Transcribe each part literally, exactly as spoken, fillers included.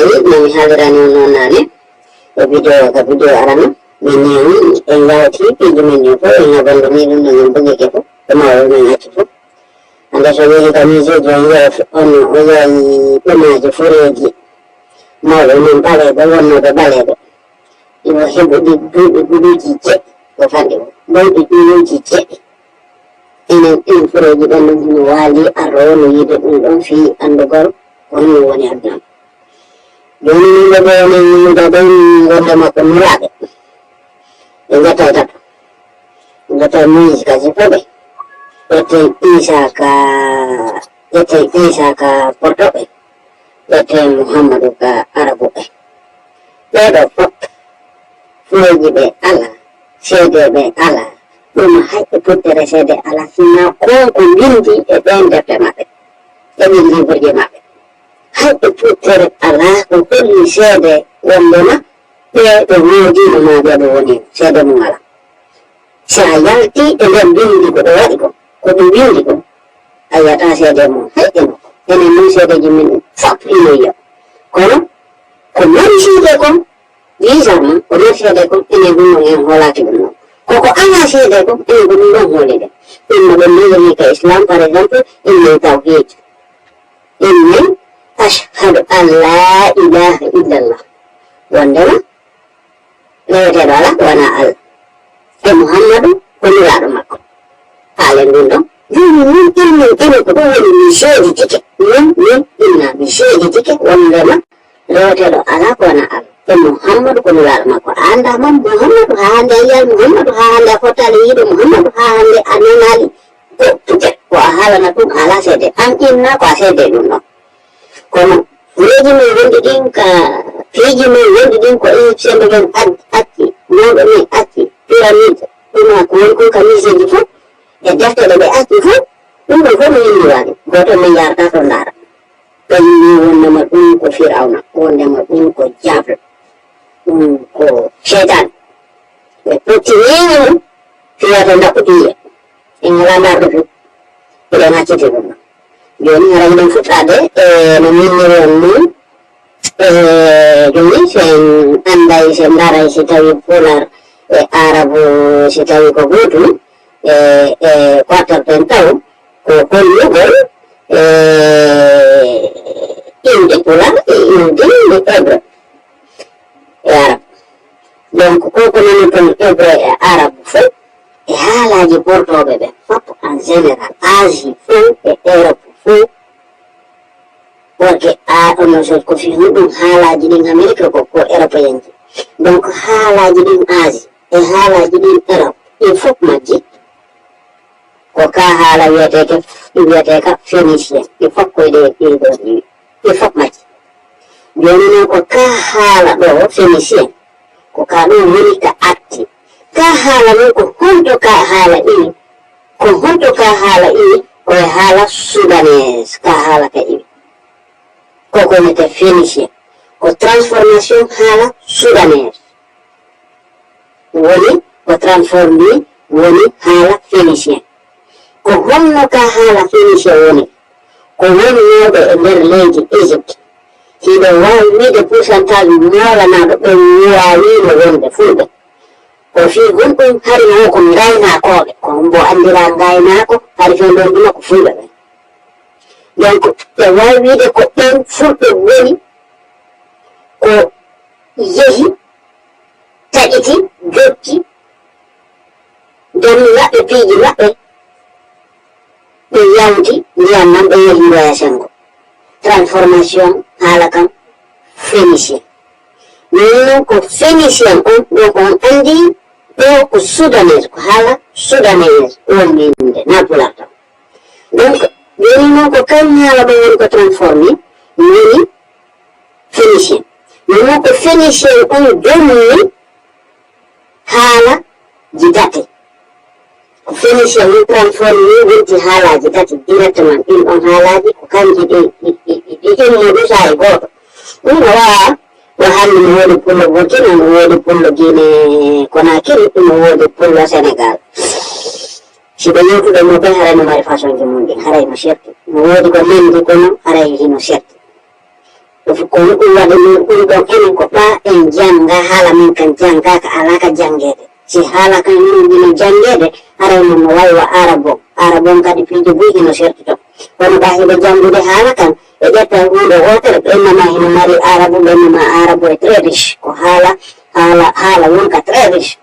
Wi, no mi haalirani on noon naane, e video, ka video arano, min ni en yawti piiji men ɗin fof, en ngabandu ni ɗum ɗo, en bugike fof, e mawɓe men acci fof. Hannde so yehi ka musée ji, o yiya on, o yiya ɗumaaji fureeji mawɓe men ɓaleeɓe, wonnooɓe ɓaleeɓe. Iwo heɓuɗi duuɓi guluuji jeɗɗi, ko fanɗi o, bawɗi guluuji jeɗɗi. Enen ɗin fureeji ɗen ɗum hino waali arroowo no yiide ɗum ɗon fii anndugol ko honno woni aduna. Jooni min ɓe ɓe enen yimɓe ɓen wonde makko nulaaɓe. Ɓe ƴettay tato. Ɓe ƴettay Moïse ka sifo ɓe. Ƴettay Isa ka, ƴettay Isa ka porto ɓe. Ƴettay Muhammadu ka arabu ɓe. Ɓee ɗoo fof fureeji ɓe alaa, seedeeɓe alaa, ɗum hay e puɗɗere seede alaa, sinaa kon ko mbinndi e ɓeen defte maɓɓe, e ɗin liiburji maɓɓe. Hay e puɗɗere alaa ko holli seede wonde ma ɓee ɓe moodiino maa ɓee ɓe woni seede mum alaa. Si a yaltii e nder binndi ko ɓe waɗi ko, ko ɓe winndi ko, a yiyataa seede mum hay e nokku. Enen noon seedeeji men fof ino yiya. Kono ko mari seede kon, bizarrement, ko mari seede kon, enen ɗum ɗon en hoolaaki ɗum ɗon. Ko ko alaa seede kon, enen ko ɗum ɗon hooliɗen. Ɗum no ɓe mbiyiri ka Islam, par exemple, innay tawhid. Innay ashhadu an laa ilaaha illallah. Wondema reweteeɗo alaa ko wanaa Allah. E Muhammadu ko nulaaɗo makko. Faalen ɗum ɗon. Jooni min ɗin min ɗin ko ɗum woni mi seeditike. Min, min ɗinna mi seeditike wondema reweteeɗo alaa ko wanaa Allah. E Muhammadu ko nulaaɗo makko. A anndaa man Muhammadu haa hannde a yiyal Muhammadu haa hannde a fottaali yiide Muhammadu haa hannde a nanaali. Ko, ko a haalana ɗum alaa seede. An ɗinna ko a seede ɗum ɗon. Kono fureeji men wonɗi ɗin ka, piiji men wonɗi ɗin ko Égyptien ɓe ɓen ad-, acci, mawɓe men acci, pyramide, ɗum ko woni kon ka musée ji fof, e defte ɗe ɓe acci fof, ɗum ɗon fof no yimmi waɗi. Gooto men yarata to ndaara. Ɓe yimmi wondema ɗum ko Firawna, wondema ɗum ko diable, ɗum ko seytaane. Ɓe potti ñeeñe mum, fiyata ndaɓɓuɗiye. En alaa ndaarɗo fof. Eɗen acciti ɗum ɗon. Jooni hara hiɗen fuɗɗaade e no minniri on nii. E jooni, si en annday, si en ndaaray, si tawi Pulaar e Aarabu, si tawi ko gootum, e, e ko attorten taw ko hollugol, e, iwdi Pulaar e iwdi Hébreu e Arab. Donc, ko ko nani ton Hébreu e Arab fof, e haalaaji portooɓe ɓe fof en général, Asie fof e Europe fof, worɓe a, onon so ko fii honɗum haalaaji ɗin Amérique ko, ko européen ji. Donc, haalaaji ɗin Asie e haalaaji ɗin Europe, ɗin fof majji, ko ka haala wiyeteeke, wiyeteeka phénicien, ɗi fof ko ɗe, ɗi ɗo, ɗi, ɗi fof majji. Jooni noon ko ka haala ɗo phénicien, ko ka ɗum woni ka arti. Ka haala noon ko honto ka haala iwi? Ko honto ka haala iwi? Ko e haala sudanese ka haala ka iwi. Ko ko wiyetee phénicien. Ko transformation haala sudanese. Woni ko transformé woni haala phénicien. Ko honno ka haala phénicien woni? Ko wonnooɓe e nder leydi Égypte. Hiɗo waawi wiide pourcentage moolanaaɗo ɓen waawiino wonde fulɓe. Ko fii honɗum? Hari mo ko ngaynaakooɓe, ko hombo anndira ngaynaako, hari fewndo ɗum ko fulɓe ɓen. Donc, ɓe waawi wiide ko ɓen fulɓe woni ko yehi, taƴiti, jokki, darni maɓɓe, piiji maɓɓe, ɓe yawti ndiyam man, ɓe yehi Mboya Senngo. Transformation haala kan phénicien. Min noon ko phénicien on, ɗum ko on anndi ɗo ko sudanese, ko haala sudanese, ɗum min nde, na Pulaar tan. Donc, jooni noon ko kan haala ɗo woni ko transformé, woni phénicien. Min noon ko phénicien on jonni haala ji tati. Ko phénicien on transformé wonti haalaaji tati directement. Ɗin ɗon haalaaji ko kanji ɗi, ɗi, ɗi, ɗi, ɗi immo ɗum saa'i gooto. Ɗum no waawaa, no hannde no woodi pullo Burkina, no woodi pullo Guinée Conakry, no woodi pullo Sénégal. Si ɓe yewtuɗo mo ɓe, haray no mari façon ji mum ɗin, haray no serti. No woodi ko nandi kono, haray hino serti. Ko ɗum waɗi min ɗum ɗon enen ko ɓaa en jannga haala min kan janngaaka alaa ka janngeede. Si haala kan min ɗino janngeede, haray non no wayi wa Arab on. Arab on kadi piiji buy hino serti ton. Kono ɓaa hiɓe janngude haala kan, ɓe ƴetta huunde wootere, ɓe innama hino mari Arabu, ɓe innama Arabu e très riche. Ko haala, haala, haala won ka très riche.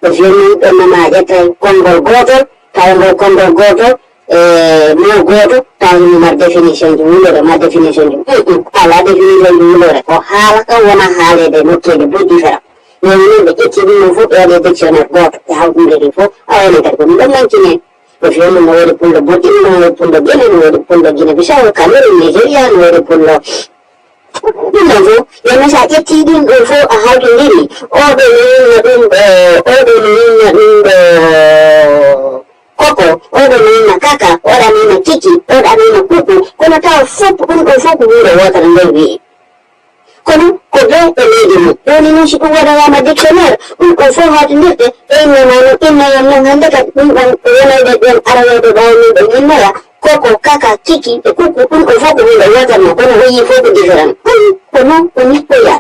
Ɓe fiyani ɓe mama ƴetta konngol gootol, tawa ngol konngol gootol, e mo gooto, tawa himo mar définition ji wulore, ma définition ji. Mm, mm. Ala définition ji wulore, ko haala kan wona haaleede e nokkeeje buy différent. Yoni noon ɓe ƴetti ɗum ɗon fof, ɓe waɗi dictionnaire gooto, ɓe hawtindiri ɗum fof, awa enen kadi ko ɗum ɗon mankine. Ɓe fiyani no woodi pullo Burkina, no woodi pullo Guinée, no woodi pullo Guinée Bissau, Cameroun, Nigeria, no woodi pullo Ɗum ɗon fof, yano so a ƴettii ɗum ɗon fof a hawtindiri, oo ɗoo no inna ɗum ɗo, oo ɗoo no inna ɗum ɗo koko, oo ɗoo no inna kaka, oo ɗoo no inna kiki, oo ɗoo no inna kuku, kono tawa fof ɗum ɗon fof ko huunde wootere nden wi'i. Kono ko bee e leydi mum. Jooni noon si ɗum waɗanaama dictionnaire, ɗum ɗon fof hawtindirte, ɓe innama noon, innoyon noon hannde kadi ɗum ɗon ko wonayde ɓeen aroyɓe ɓaawo min ɓe innoya, koko, kaka, kiki e kuku, ɗum ɗon fof ko huunde wootere noon, kono o yii fof ko différent. Ɗum ko noon o nippoya.